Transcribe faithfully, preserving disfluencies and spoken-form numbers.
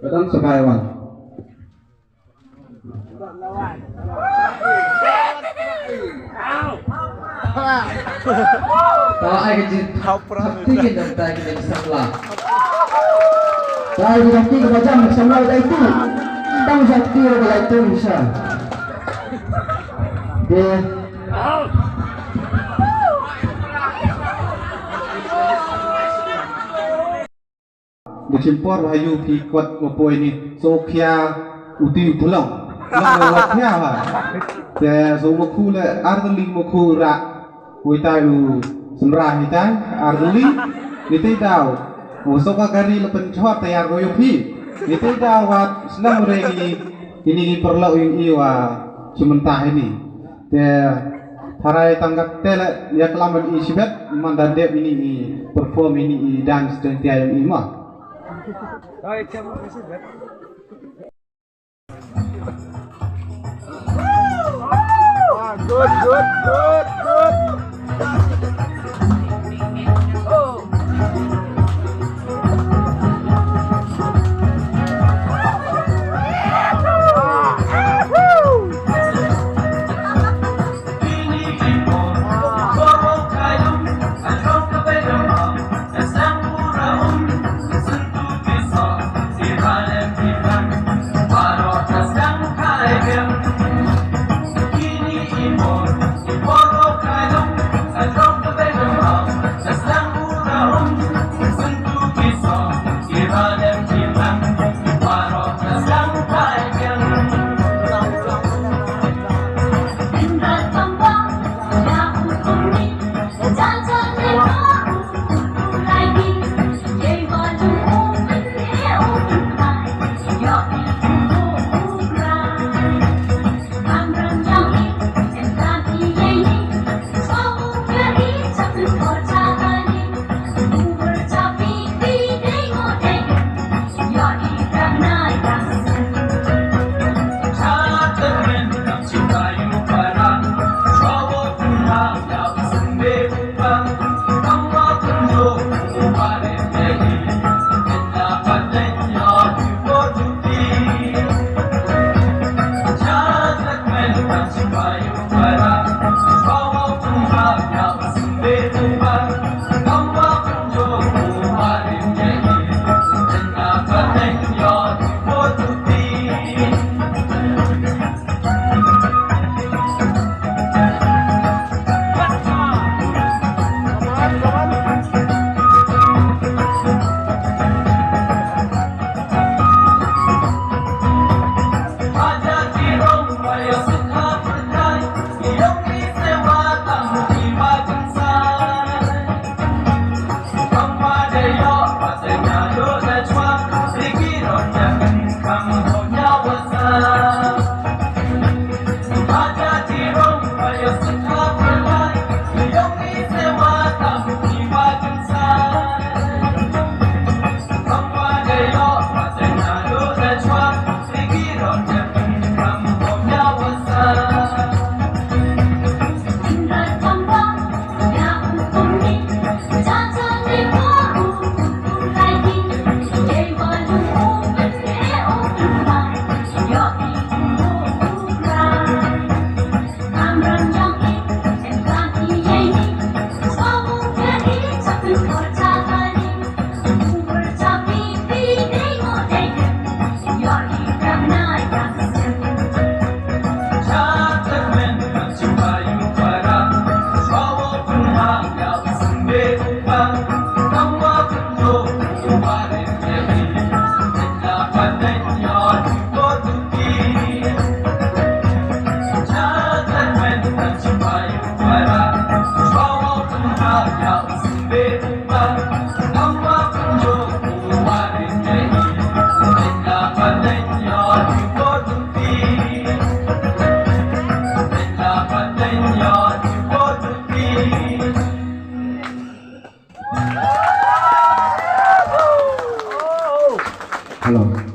Ka dang sa kai wan. Ta ai ka jingthap ti ki dang ta ki dang samla. Ta ai ka jingthap ti ka ba jam samla dei tu. Tang jingthap ti ka ba dei tu sha. Dei. Da shim por ba ha ïoh phi kot wa poi ni, so khia u ti u thlong. Long wa khia ha. Te so ma khu le ar tylli ma khu ra. Wei tai u sumra hi tai ar tylli. Ni te daw. Wa so ka kari le pynchot te ar ko ïoh phi. Ni te daw wa snem re ni. Ini ki paralok ïoh i wa chimenta ini. Te tharai tang katte le ïa klam ban i shibet man da dep ini i perform ini i dance Jaiñtia ïa i ma. Good, good, good, good. Hello.